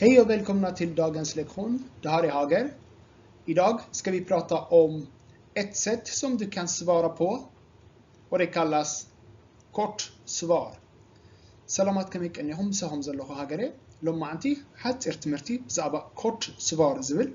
Hej och välkomna till dagens lektion. Det här är Hager. Idag ska vi prata om ett sätt som du kan svara på, och det kallas kort svar. ሰላማት፣ ከመይ ቀኒኹም? ምሳኹም ዘለኹ ሃገሬ። ሎማዓንቲ ሓፂር ትምህርቲ ብዛዕባ ኮርት ስቫር ዝብል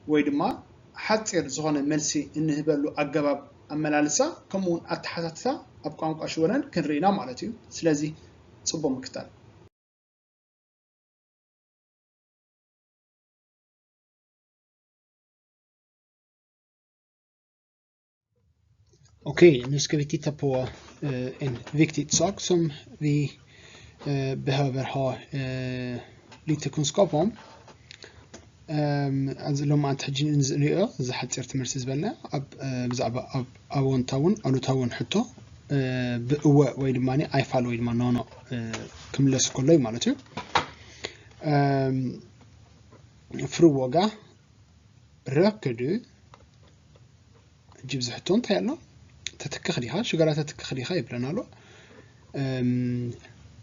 ወይ ድማ ሓፂር ዝኾነ መልሲ እንህበሉ ኣገባብ ኣመላልሳ፣ ከምኡ እውን ኣተሓታትታ ኣብ ቋንቋ ሽወደን ክንርኢ ኢና ማለት እዩ። ስለዚ ፅቡቅ ምክታል። Okej, nu ska vi titta på eh, en viktig sak som vi eh, behöver ha eh, lite kunskap om. Ehm, እዚ ሎማዓንቲ ሕጂ ንሪኦ እዚ ሓፂር ትምህርቲ ዝበልና ኣብ እ፣ ብዛዕባ ኣብ ኣወንታውን ኣሉታውን ሕቶ እ፣ ብእወ ወይ ድማ ኣይፋል ወይ ድማ ኖኖ እ፣ ክምለስ ከሎ እዩ ማለት እዩ። Ehm, Fråga: Röker du? ሕጂ ኣብዚ ሕቶ እንታይ ኣሎ? ተትክኽ ዲኻ? ሽጋራ ተትክኽ ዲኻ ይብለና ኣሎ። እም፣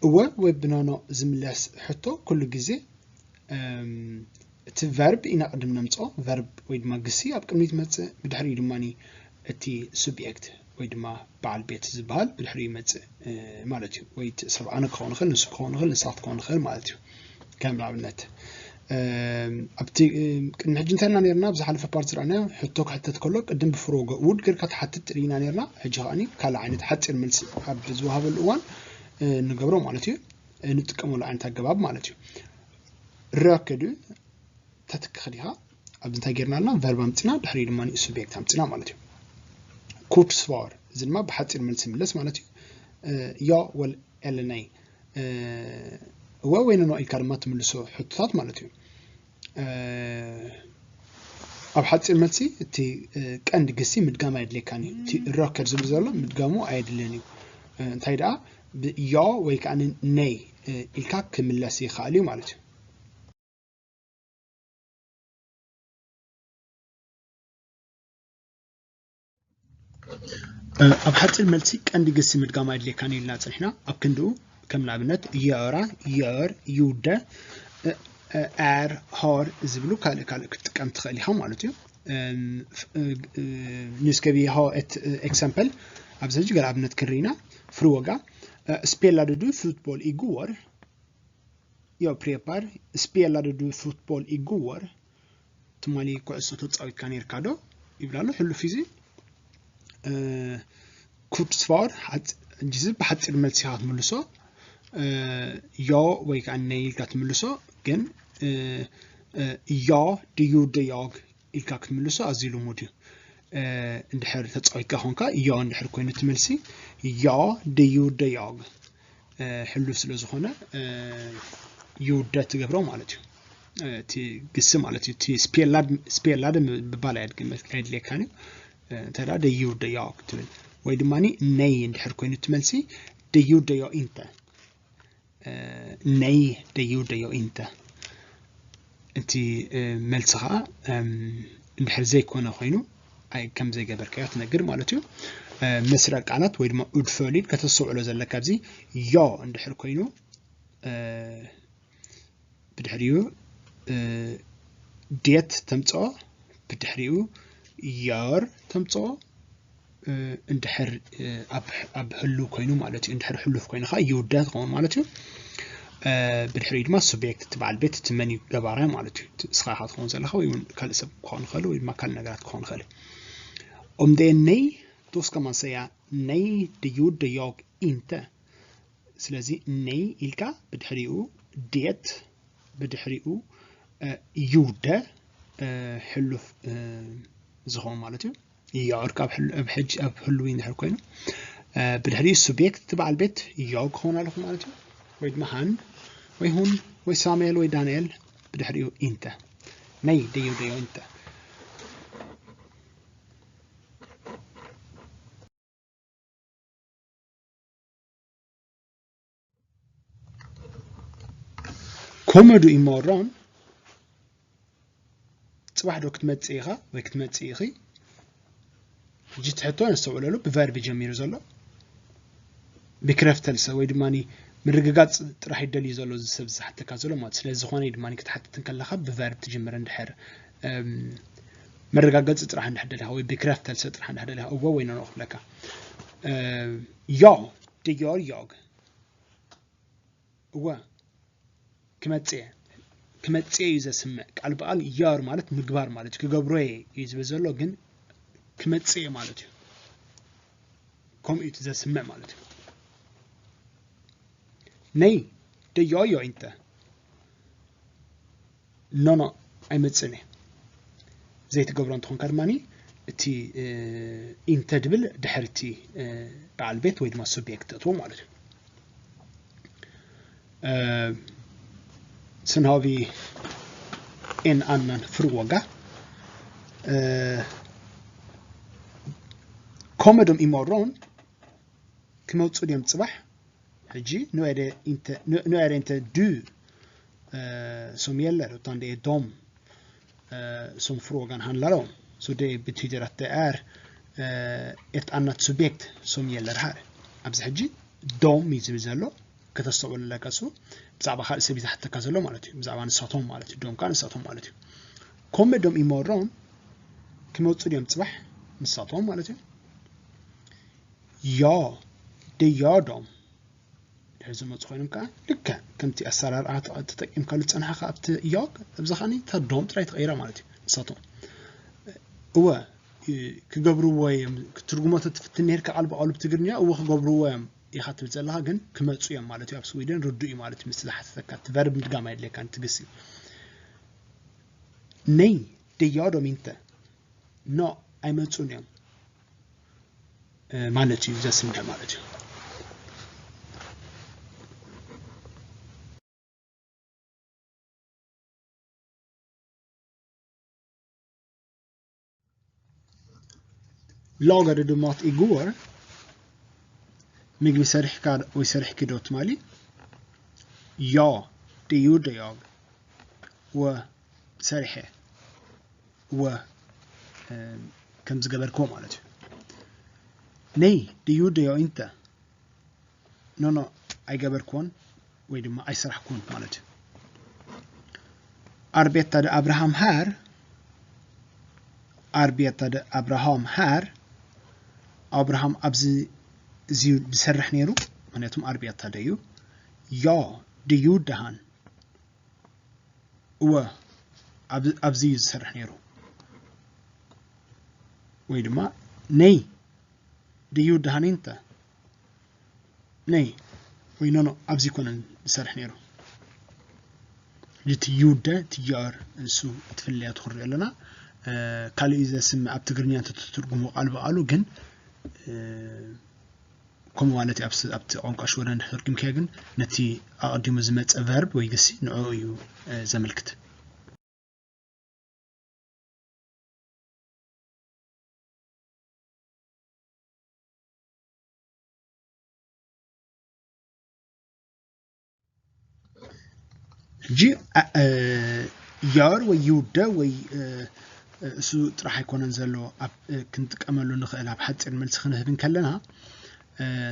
እወ ወይ ብኖኖ ዝምለስ ሕቶ ኩሉ ግዜ እም፣ እቲ ቨርብ ኢና ቅድም ነምፅኦ። ቨርብ ወይ ድማ ግሲ ኣብ ቅድሚት ይመፅእ፣ ብድሕሪኡ ድማ እቲ ሱብየክት ወይ ድማ በዓል ቤት ዝበሃል ብድሕሪኡ ይመፅእ እ፣ ማለት እዩ። ወይ እቲ ሰብ ኣነ ክኸውን ይኽእል፣ ንሱ ክኸውን ይኽእል፣ ንሳ ክትከውን ይኽእል ማለት እዩ። ከም ንኣብነት እም፣ ኣብቲ እም፣ ቅድሚ ሕጂ እንታይ ኢልና ነርና? ኣብ ዝሓለፈ ፓርት ዝረኣናዮ ሕቶ ክሕተት ከሎ ቅድም ብፍሮገ ውድ ጌርካ ትሓትት ርኢና ነርና። ሕጂ ከኣኒ ካልእ ዓይነት ሓፂር መልሲ ኣብ ዝወሃበሉ እዋን እ፣ ንገብሮ ማለት እዩ። እ፣ ንጥቀመሉ ዓይነት ኣገባብ ማለት እዩ። Röker du? ተትክኽ ዲኻ? ኣብዚ እንታይ ጌርና ኣለና? ቨርብ ኣምፂና፣ ድሕሪኡ ድማ ሱብየክት ኣምፂና ማለት እዩ። Kort svar፣ እዚ ድማ ብሓፂር መልሲ ምለስ ማለት እዩ። እ፣ Ja eller nej። እ፣ እወ ወይ ኖኖ ኢልካ ድማ ትምልሶ ሕቶታት ማለት እዩ። እ፣ ኣብ ሓፂር መልሲ እቲ እ፣ ቀንዲ ግሲ ምድጋም ኣየድልየካን እዩ። እቲ röker ዝብል ዘሎ ምድጋሙ ኣየድልን እዩ። እ፣ እንታይ ደኣ ብ Ja ወይ ከዓ nej እ፣ ኢልካ ክምለስ ይኽእል እዩ ማለት እዩ። እ፣ ኣብ ሓፂር መልሲ ቀንዲ ግሲ ምድጋም ኣየድልየካን ኢልና ፀኒሕና። ኣብ ክንድኡ ከም ንኣብነት göra፣ gör፣ gjorde፣ እ፣ እ፣ är፣ har ዝብሉ ካልእ ካልእ ክትጥቀም ትኽእል ኢኻ ማለት እዩ። እም፣ ፍ-፣ እ፣ እ፣ Nu ska vi ha ett eh, exempel. ኣብዚ ሕጂ ገለ ኣብነት ክንርኢ ኢና። Fråga: eh, Spelade du fotboll igår? Jag upprepar, spelade du fotboll igår? ትማሊ ኩዕሶ ተፃዊትካ ነርካ ዶ? ይብል ኣሎ። ሕሉፍ እዩ እዚ። እ፣ Kort svar፣ ሓፂ-፣ ሕጂ እዚ ብሓፂር መልሲ ኢኻ ትምልሶ። እ፣ Ja ወይ ከዓ nej ኢልካ ትምልሶ። ግን እ፣ እ፣ Ja, det gjorde jag ኢልካ ክትምልሶ ኣዝዩ ልሙድ እዩ። እ፣ እንድሕር ተፃዊትካ ኾንካ Ja እንድሕር ኮይኑ እቲ መልሲ፣ Ja, det gjorde jag። እ፣ ሕሉፍ ስለ ዝኾነ እ፣ gjorde ትገብሮ ማለት እዩ። እ፣ እቲ ግሲ ማለት እዩ። እቲ spelade፣ spelade ምባል ኣየድግመ-፣ ኣየድልየካን እዩ። እ፣ እንተ ደኣ det gjorde jag ክትብል ወይ ድማ nej እንድሕር ኮይኑ እቲ መልሲ፣ Det gjorde jag inte። እ፣ Nej, det gjorde jag inte። እቲ እ፣ መልሲ ኸዓ እም፣ እንድሕር ዘይኮነ ኮይኑ ኣይ ከም ዘይገበርካዮ ትነግር ማለት እዩ። እ፣ መስርዕ ቃላት ወይ ድማ ordföljd ከተስተውዕሎ ዘለካ ኣብዚ Ja እንድሕር ኮይኑ እ፣ ብድሕሪኡ እ፣ det ተምፅኦ፣ ብድሕሪኡ gör ተምፅኦ። እ፣ እንድሕር እ፣ ኣብ ኣብ ህሉው ኮይኑ ማለት እዩ። እንድሕር ሕሉፍ ኮይኑ ከዓ gjorde ክኸውን ማለት እዩ። እ፣ ብድሕሪኡ ድማ ሱብየክት እቲ በዓል ቤት እቲ መን እዩ ገባራይ ማለት እዩ። እቲ እስኻ ኢኻ ትኸውን ዘለኻ ወይ እውን ካልእ ሰብ ክኸውን ይኽእል ወይ ድማ ካልእ ነገራት ክኸውን ይኽእል እዩ። Om det är nej, då ska man säga nej, det gjorde jag inte. ስለዚ nej ኢልካ ብድሕሪኡ det ብድሕሪኡ እ፣ gjorde እ፣ ሕሉፍ እ፣ ዝኸውን ማለት እዩ። Gjorde ኣብ ሕል-፣ ኣብ ሕጂ ኣብ ህሉው እንድሕር ኮይኑ እ፣ ብድሕሪኡ ሱብየክት እቲ በዓል ቤት jag ክኸውን ኣለኹ ማለት እዩ። ወይ ድማ han ወይ hon ወይ ሳሙኤል ወይ ዳንኤል ብድሕሪኡ inte። Nej, det gjorde jag inte. Kommer du imorgon? ፅባሕ ዶ ክትመፅእ ኢኻ ወይ ክትመፅእ ኢኺ? ሕጂ እቲ ሕቶ ነስተውዕለሉ፣ ብቨርብ ጀሚሩ ዘሎ። Bekräftelse ወይ ድማ ምርግጋፅ ጥራሕ ይደልዩ ዘሎ እዚ ሰብ ዝሓተካ ዘሎ ማለት። ስለዚ ዝኾነ ድማ ክትሓትት እንከለኻ ብቨርብ ትጅምር። እንድሕር እም፣ መረጋገፂ ጥራሕ እንድሕር ደሊኻ ወይ ብክረፍተልሰ ጥራሕ እንድሕር ደሊኻ እወ ወይ ኖኖ ክብለካ። እም፣ ያ፣ det gör jag። እወ፣ ክመፅእ እየ። ክመፅእ እዩ ዘስምዕ። ቃል ብቃል gör ማለት ምግባር ማለት እዩ። ክገብሮ እየ እዩ ዝብል ዘሎ፣ ግን ክመፅእ እየ ማለት እዩ። ከምኡ እዩ እቲ ዘስምዕ ማለት እዩ። Nej, det gör jag inte. ኖኖ፣ ኣይመፅእን እየ። ዘይትገብሮ እንተኾንካ ድማ እቲ እ፣ inte ድብል ድሕሪ እቲ እ፣ በዓል ቤት ወይ ድማ ሱብየክት ተእትዎ ማለት እዩ። Eh, sen har vi en annan fråga. Eh, kommer de imorgon? ክመፁ ድዮም ፅባሕ? ሕጂ nu är det inte, nu, nu är det inte du eh, som gäller, utan det är de eh, som frågan handlar om. Så det betyder att det är eh, ett annat subjekt som gäller här. ኣብዚ ሕጂ ዶም እዩ ዝብል ዘሎ። ከተስተውዕሉ ኣለካ፣ እሱ ብዛዕባ ካልእ ሰብ እዩ ዝሓተካ ዘሎ ማለት እዩ። ብዛዕባ ንሳቶም ማለት እዩ። ዶም ከዓ ንሳቶም ማለት እዩ። Kommer de imorgon? ክመፁ ድዮም ፅባሕ ንሳቶም ማለት እዩ። Ja, det gör de. ድሕሪ ዝመፁ ኮይኖም ከዓ ልክዕ ከምቲ ኣሰራርዓ ተጠቂምካሉ ዝፀናሕካ ኣብቲ እያወቅ፣ ኣብዚ ከዓ እታ ዶም ጥራይ ተቐይራ ማለት እዩ። ንሳቶም እወ ክገብርዎ እዮም። ክትርጉሞ ተትፍትን ነርካ ቃል ብቃሉ ብትግርኛ እወ ክገብርዎ እዮም ኢኻ ትብል ዘለኻ፣ ግን ክመፁ እዮም ማለት እዩ። ኣብ ስዊደን ርዱእ እዩ ማለት እዩ። ምስ ዝሓተተካ እቲ ቨርብ ምድጋም ኣየድልየካን፣ ትግሲ። Nej, det gör de inte. No, ኣይመፁን እዮም ማለት እዩ። ዘስምዕ ማለት እዩ። Lagade du mat igår? ምግቢ ሰሪሕካ ወይ ሰሪሕኪ ዶ ትማሊ? Ja, det gjorde jag. እወ ሰሪሐ። እወ ከም ዝገበርክዎ ማለት እዩ። Nej, det gjorde jag inte. No, no, ኣይገበርክዎን ወይ ድማ ኣይሰራሕክዎን ማለት እዩ። Arbetade Abraham här? Arbetade Abraham här? ኣብርሃም ኣብዚ እዚዩ ዝሰርሕ ነይሩ፣ ምክንያቱም arbetade እዩ። Ja, det gjorde han. እወ ኣብዚ እዩ ዝሰርሕ ነይሩ። ወይ ድማ nej, det gjorde han inte. Nej, ወይ no, no, ኣብዚ ኣይኮነን ዝሰርሕ ነይሩ። እቲ gjorde፣ እቲ gör፣ ንሱ እቲ ፍለያ ትኽሪኦ ኣለና። ካልእ እዩ ዘስምዕ ኣብ ትግርኛ እንተትትርጉሞ ቃል ብቃሉ ግን ከምኡ ማለት እዩ። ኣብቲ ቋንቋ ሽወደን እንድሕር ተርጉምካዮ ግን ነቲ ኣቐዲሙ ዝመጸ ቨርብ ወይ ግሲ ንዕኡ እዩ ዘመልክት። ሕጂ gör ወይ gjorde ወይ እሱ ጥራሕ ኣይኮነን ዘሎ ኣብ ክንጥቀመሉ ንኽእል ኣብ ሓፂር መልሲ ክንህብ እንከለና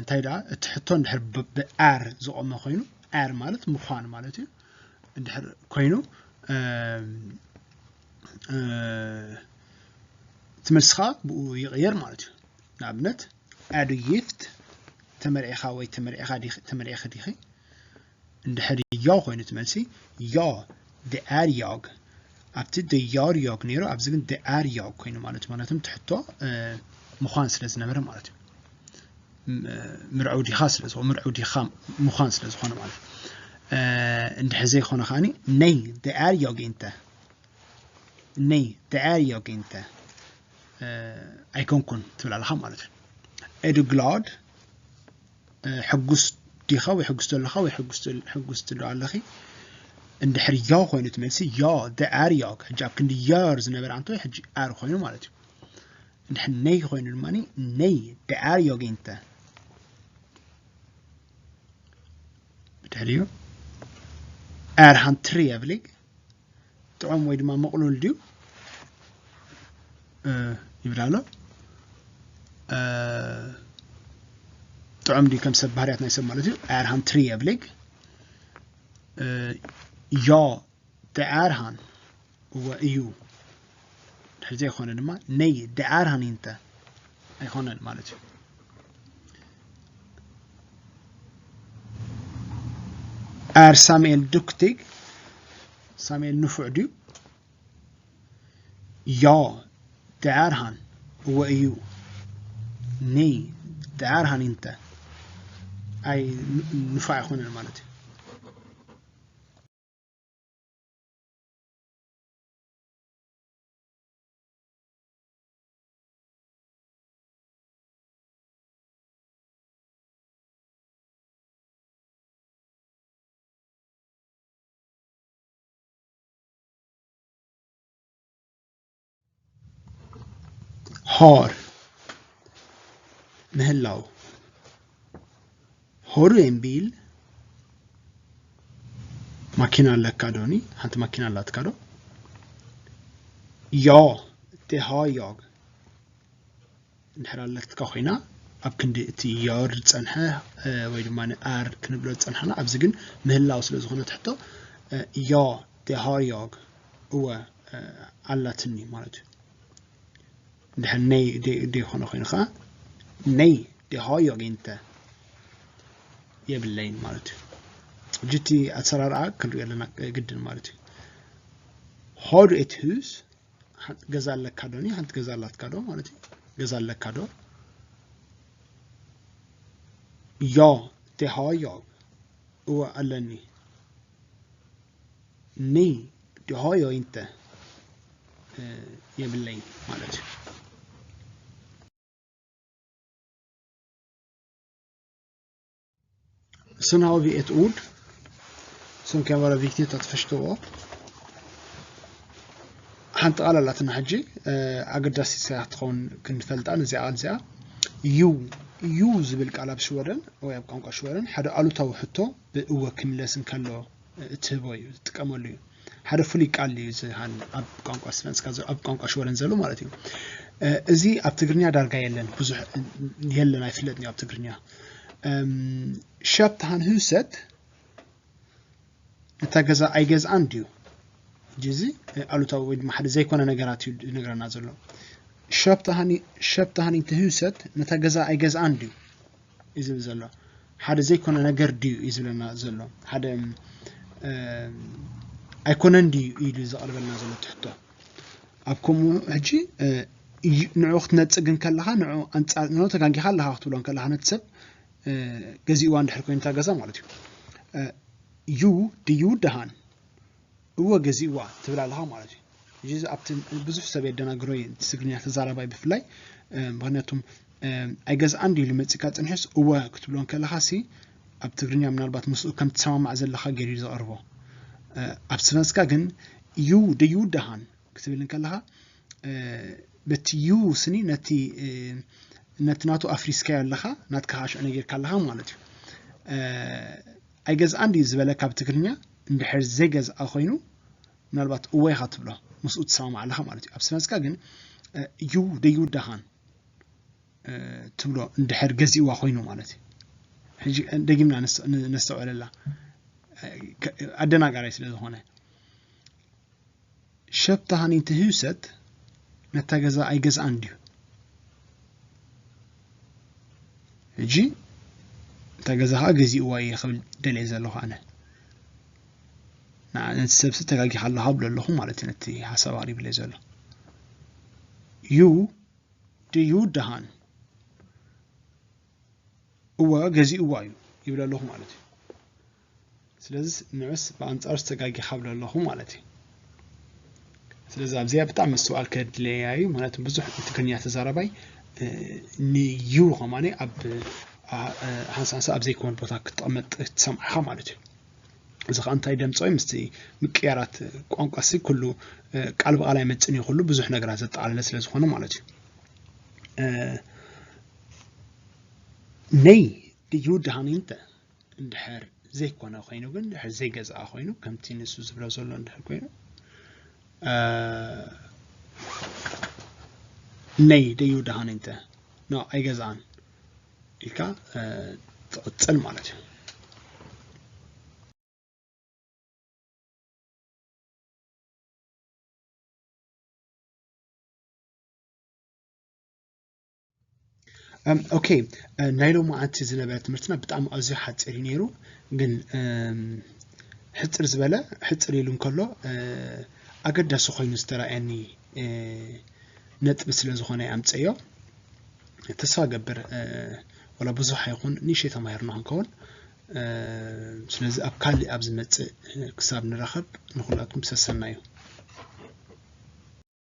እንታይ ደኣ እቲ ሕቶ እንድሕር ብ-፣ ብ-፣ är ዝቆመ ኮይኑ är ማለት ምዃን ማለት እዩ። እንድሕር ኮይኑ እቲ መልስኻ ብኡ ይቕየር ማለት እዩ። ንኣብነት är du gift? ተመርዒኻ ወይ ተመርዒኻ ዲኺ? ተመርዒኺ ዲኺ? እንድሕር ja ኮይኑ እቲ መልሲ ja, det är jag። ኣብቲ det gör jag ነይሩ፣ ኣብዚ ግን det är jag ኮይኑ ማለት እዩ። ምክንያቱም እቲ ሕቶ ምዃን ስለ ዝነበረ ማለት እዩ። ምርዑው ዲኻ ስለ ዝኾነ፣ ምርዑው ዲኻ ምዃን ስለ ዝኾነ ማለት እዩ። እንድሕር ዘይኮነ ከዓኒ nej, det är jag inte። Nej, det är jag inte. ኣይኮንኩን ትብል ኣለኻ ማለት እዩ። Är du glad? ሕጉስ ዲኻ ወይ ሕጉስ ዶ ኣለኻ ወይ ሕጉስ ዶ ኣለኺ? እንድሕር ja ኮይኑ እቲ መልሲ ja, det är jag። ሕጂ ኣብ ክንዲ gör ዝነበረ ኣንተ ሕጂ är ኮይኑ ማለት እዩ። እንድሕር nej ኮይኑ ድማ nej, det är jag inte። ብድሕሪኡ är han trevlig? ጥዑም ወይ ድማ ምቕሉል ድዩ ይብል ኣሎ። ጥዑም ድዩ ከም ሰብ ባህርያት ናይ ሰብ ማለት እዩ። Är han trevlig? Ja, det är han. እወ እዩ። ድሕሪ ዘይኮነ ድማ nej, det är han inte ኣይኮነን ማለት እዩ። Är Samuel duktig? ሳሙኤል ንፉዕ ድዩ? Ja, det är han. እወ እዩ። Nej, det är han inte. ኣይ ንፉዕ ኣይኮነን ማለት እዩ። Har. ምህላው። Har du en bil? ማኪና ኣለካ ዶ? ሓንቲ ማኪና ኣላትካ ዶ? Ja, det har jag. እንድሕር ኣለትካ ኮይና ኣብ ክንዲ እቲ ያ ዝፀንሐ ወይ ድማ ኣር ክንብሎ ዝፀንሓና፣ ኣብዚ ግን ምህላው ስለ ዝኾነ ትሕቶ ja, det har jag፣ እወ ኣላትኒ ማለት እዩ። እንድሕር nej ዘይኮነ ኮይኑ ከዓ nej, det har jag inte፣ የብለይን ማለት እዩ። ሕጂ እቲ ኣሰራርኣ ክንሪኦ ኣለና ግድን ማለት እዩ። Har du ett hus? ገዛ ኣለካ ዶ? ሓንቲ ገዛ ኣላትካ ዶ ማለት እዩ። ገዛ ኣለካ ዶ? Ja, det har jag. እወ ኣለኒ። Nej, det har jag inte. የብለይን ማለት እዩ። Sen har vi ett ord som kan vara viktigt att förstå. ሓንቲ ቃል ኣላትና ሕጂ ኣገዳሲት ክትኸውን ክንፈልጣ። ነዚኣ ቃል እዚኣ፣ you፣ you ዝብል ቃል ኣብ ሽወደን ወይ ኣብ ቋንቋ ሽወደን ሓደ ኣሉታዊ ሕቶ ብእወ ክምለስ እንከሎ እትህቦ እዩ፣ ዝጥቀመሉ እዩ። ሓደ ፍሉይ ቃል እዩ እዚ ኣብ ቋንቋ ስቨንስካ፣ ኣብ ቋንቋ ሽወደን ዘሎ ማለት እዩ። እዚ ኣብ ትግርኛ ዳርጋ የለን፣ ብዙሕ የለን፣ ኣይፍለጥን እዩ ኣብ ትግርኛ። Köpte han huset? ነታ ገዛ ኣይገዝኣን ድዩ? ሕጂ እዚ ኣሉታዊ ወይ ድማ ሓደ ዘይኮነ ነገራት እዩ ዝነግረና ዘሎ። Köpte han inte huset? ነታ ገዛ ኣይገዝኣን ድዩ እዩ ዝብል ዘሎ። ሓደ ዘይኮነ ነገር ድዩ እዩ ዝብለና ዘሎ። ሓደ ኣይኮነን ድዩ ኢሉ ዘቕርበልና ዘሎ ትሕቶ። ኣብ ከምኡ ሕጂ ንዑ ክትነጽግ እንከለኻ፣ ንዑ ኣንጻር፣ ንዑ ተጋጊኻ ኣለኻ ክትብሎ እንከለኻ ነቲ ሰብ ገዚእዋ እንድሕር ኮይኑ እታ ገዛ ማለት እዩ። You, det gjorde han. እወ ገዚእዋ ትብል ኣለኻ ማለት እዩ። ሕጂ ኣብቲ ብዙሕ ሰብ የደናግሮ እዩ፣ እቲ ትግርኛ ተዛራባይ ብፍላይ። ምኽንያቱም ኣይገዝኣን ድዩ ኢሉ መጺእካ ጽኒሑስ እወ ክትብሎ እንከለኻ ሲ ኣብ ትግርኛ ምናልባት ምስኡ ከም ትሰማማዕ ዘለኻ ገይሩ እዩ ዘቕርቦ። ኣብ ስቨንስካ ግን you, det gjorde han ክትብል እንከለኻ በቲ you ስኒ ነቲ ነቲ ናቱ ኣፍሪስካዮ ኣለኻ፣ ናትካ ከዓ ሽዑ ነጊርካ ኣለኻ ማለት እዩ። ኣይገዝኣን ድዩ ዝበለካ ኣብ ትግርኛ እንድሕር ዘይገዝኣ ኮይኑ ምናልባት እወ ኢኻ ትብሎ፣ ምስኡ ትሰማማዕ ኣለኻ ማለት እዩ። ኣብ ስቨንስካ ግን you, det gjorde han ትብሎ እንድሕር ገዚእዋ ኮይኑ ማለት እዩ። ሕጂ ደጊምና ነስተውዕለላ፣ ኣደናጋራይ ስለ ዝኾነ። Köpte han inte huset? ነታ ገዛ ኣይገዝኣን ድዩ? ሕጂ እታ ገዛ ከዓ ገዚእዋ እየ ክብል ደልየ ዘለኹ ኣነ። ንዓ ነቲ ሰብሲ ተጋጊኻ ኣለኻ ብሎ ኣለኹ ማለት እዩ፣ ነቲ ሓሳብ ኣቕሪብለይ ዘሎ። You, det gjorde han. እወ ገዚእዋ እዩ ይብል ኣለኹ ማለት እዩ። ስለዚ ንዑስ ብኣንጻሩ ዝተጋጊኻ ብሎ ኣለኹ ማለት እዩ። ስለዚ ኣብዚኣ ብጣዕሚ ምስትውዓል ከድልያ እዩ። ምኽንያቱ ብዙሕ ትግርኛ ተዛራባይ ን you ከማኒ ኣብ ሓንሳንሳ ኣብ ዘይኮነ ቦታ ክትቐመጥ ትሰምዓኻ ማለት እዩ። እዚ ከዓ እንታይ ደምፀ እዩ? ምስቲ ምቅያራት ቋንቋ ሲ ኩሉ ቃል ብቃል ኣይመፅን እዩ፣ ኩሉ ብዙሕ ነገራት ዘጠቃለለ ስለ ዝኾነ ማለት እዩ። Nej, det gjorde han inte. እንድሕር ዘይኮነ ኮይኑ ግን፣ እንድሕር ዘይገዝኣ ኮይኑ፣ ከምቲ ንሱ ዝብሎ ዘሎ እንድሕር ኮይኑ፣ nej, det gjorde han inte. No, ኣይገዝኣን። ኢልካ ትቕጽል ማለት እዩ። ኦኬ፣ ናይ ሎማዓንቲ ዝነበረ ትምህርትና ብጣዕሚ ኣዝዩ ሓፂር እዩ ነይሩ። ግን ሕፅር ዝበለ ሕፅር ኢሉ እንከሎ ኣገዳሲ ኮይኑ ዝተረኣየኒ ነጥቢ ስለ ዝኾነ ኣምፀዮ። ተስፋ ገብር ወላ ብዙሕ ኣይኹን ንእሽተይ ተማሂርና ክንከውን። ስለዚ ኣብ ካሊእ ኣብ ዝመፅእ ክሳብ ንራኸብ ንኩላትኩም ሰሰናዩ።